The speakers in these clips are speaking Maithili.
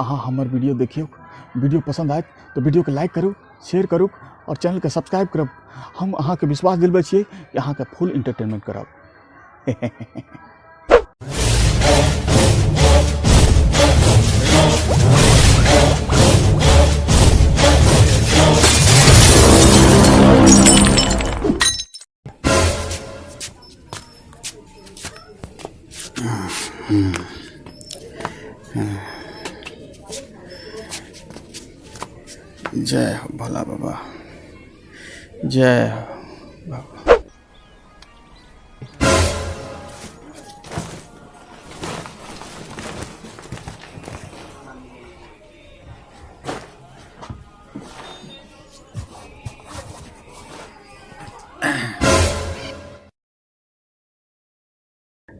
अहाँ हमर वीडियो देखियौ, वीडियो पसंद आयत तऽ वीडियोके लाइक करू, शेयर करू आओर चैनलके सब्सक्राइब करब। हम अहाँके विश्वास दिलबै छियै कि अहाँके फुल इंटरटेनमेंट करब। जय हो भोला बाबा, जय हो बाबा।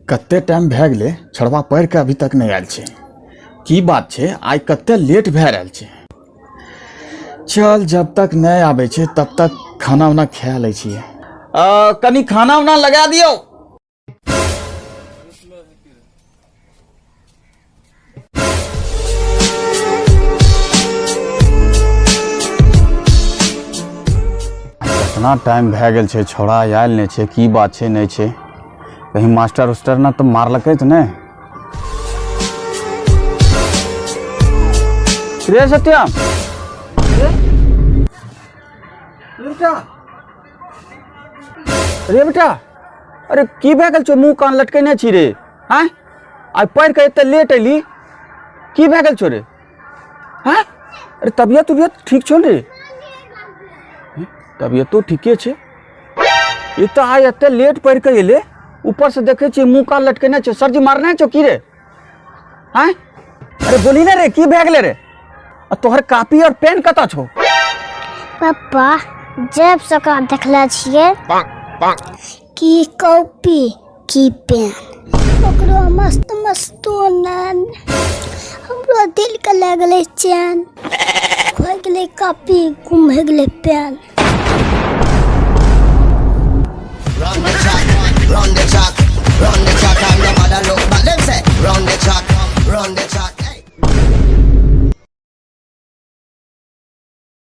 कते टाइम भए गेलै, छड़वा पढ़ि कऽ अभी तक नहि आयल छै। की बात छै, आइ कते लेट भए रहल छै। चल, जब तक नहि आबै छै तब तक खाना उना खा लै छियै। कनि खाना उना लगा दियौ। कितना टाइम भए गेल छै, छौड़ा आयल नहि छै, की बात छै नहि छै। कहीं मास्टर उस्टर ने तऽ मारलकै तऽ नहि। रे सत्यम, बेटा, रे बेटा, अरे की भए गेल छौ? मुँह कान लटकेने छी रे? आँय, आइ पढ़ि कऽ एते लेट अयली, की भए गेल छौ रे? आँय, अरे तबियत उबियत ठीक छौ ने रे? तबियतो ठीके छै। ई तऽ आइ एते लेट पढ़ि कऽ एले, ऊपर से देखै छियै मुँह कान लटकेने छौ। सरजी मारने छौ की रे? आँय, अरे बोली ने रे, की भए गेलै रे? आ तोहर कॉपी और पेन कतऽ छौ? पप्पा, जब से ओकरा देखले छियै की कॉपी की पेन, ओकरो मस्त मस्तो नैन, हमरो दिल के लगलै चैन। खोइ गेलै कॉपी, गुम होइ गेलै PAN. Run the track, run the track.